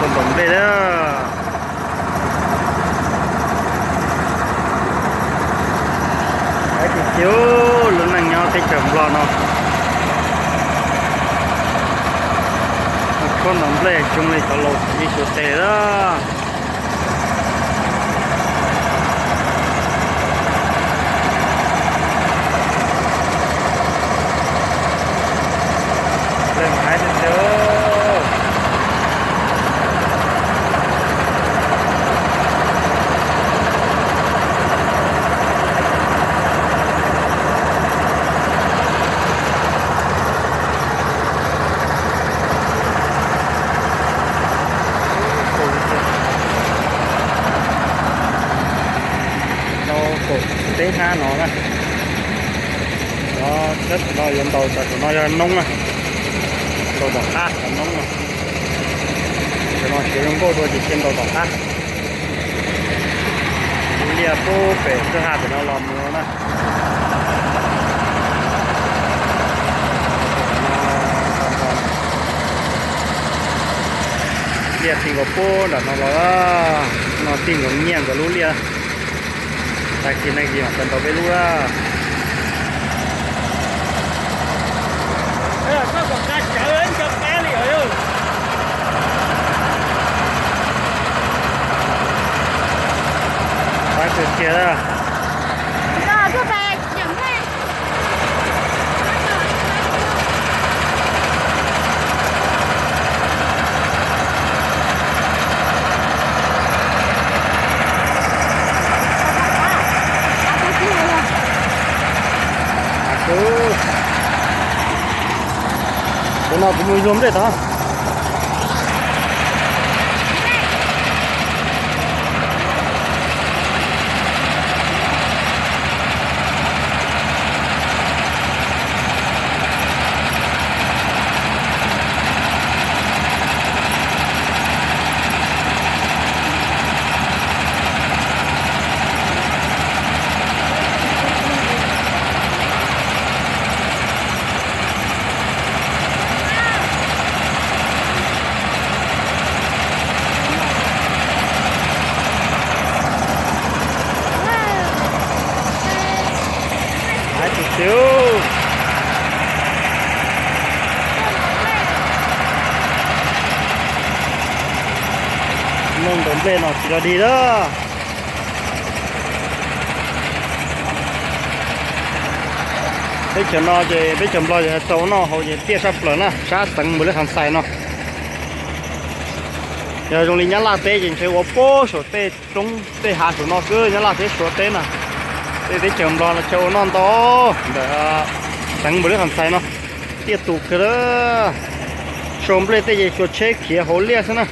Tuaj ntaus nplej lawm. Haib tiag tiag, lub neej nyob teb chaws Nplog no, mus tshuab ntaus nplej zoo li cov laus txiv Suav teb lawm. Nplej mas haib tiag tiag. Rau saum teb hnab no na. Nyob thaum no yuav ntaus, thaum no yog noob na. Ntaus tom qab cov noob no. Cov no siav zoo nkauj dua ces cia ntaus tom qab. Lub liaj pub pem kwj ha pem no los mus na. Liaj ti nkaus pub nram no los, no tig nkaus nyiaj nkaus lub liaj. Tag kis neeg tsis mam sawv ntaus peb lub lawm. Pab kawg kiag. Cov no kuv mus zuag nplej tod. Haib tiag tiag. Neeg ntaus nplej no tsis log dig lawm. Teb chaws no ces teb chaws Nplog ces tau noj haus ces tiaj sab plaws na, sab xeev Npaus Lis Khas Xais no. Yog zoo li Nyab Laj teb ces ntshe ua puag saum tej roob tej hav saum no xwb, Nyab Laj teb Suav teb na. Tej teb chaws Nplog no chaw ua noj ntau ntawm xeev Npaus Lis Khas Xais no. Tiaj tus kawg lawm. Sau nplej tej ces xyuas tsheb khiav hauv liaj xwb na.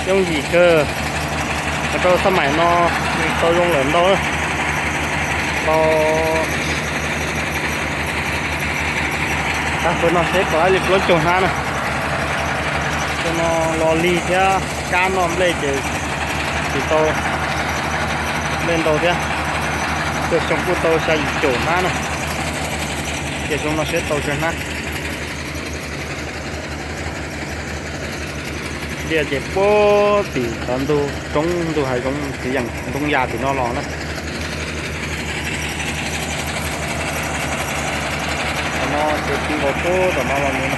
Yooj yim kawg. Rau xab maim no tau zoo lawm ntau na. Tau, tag pawg no seb puas li plaub caug hnab na. Cov no los lig thiab, kab noj nplej ces tsis tau nplej ntau thiab. Txhua xyoo kuj tau xya yim caum hnab na. Ces xyoo no seb tau tsawg hnab. Liaj ces puag tim cov ntug roob ntug hav zoov txiv yeem ntoo yas tim no los na. Tom no tsuas ti nkaus puag tom no los mus na.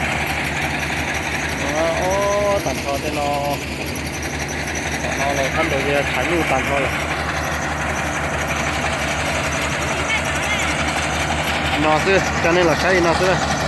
Ob, tag nrho tej no, tom no los thab nraud ces tshav nyuj tag nrho lawm. No xwb, coj nej los saib li no xwb.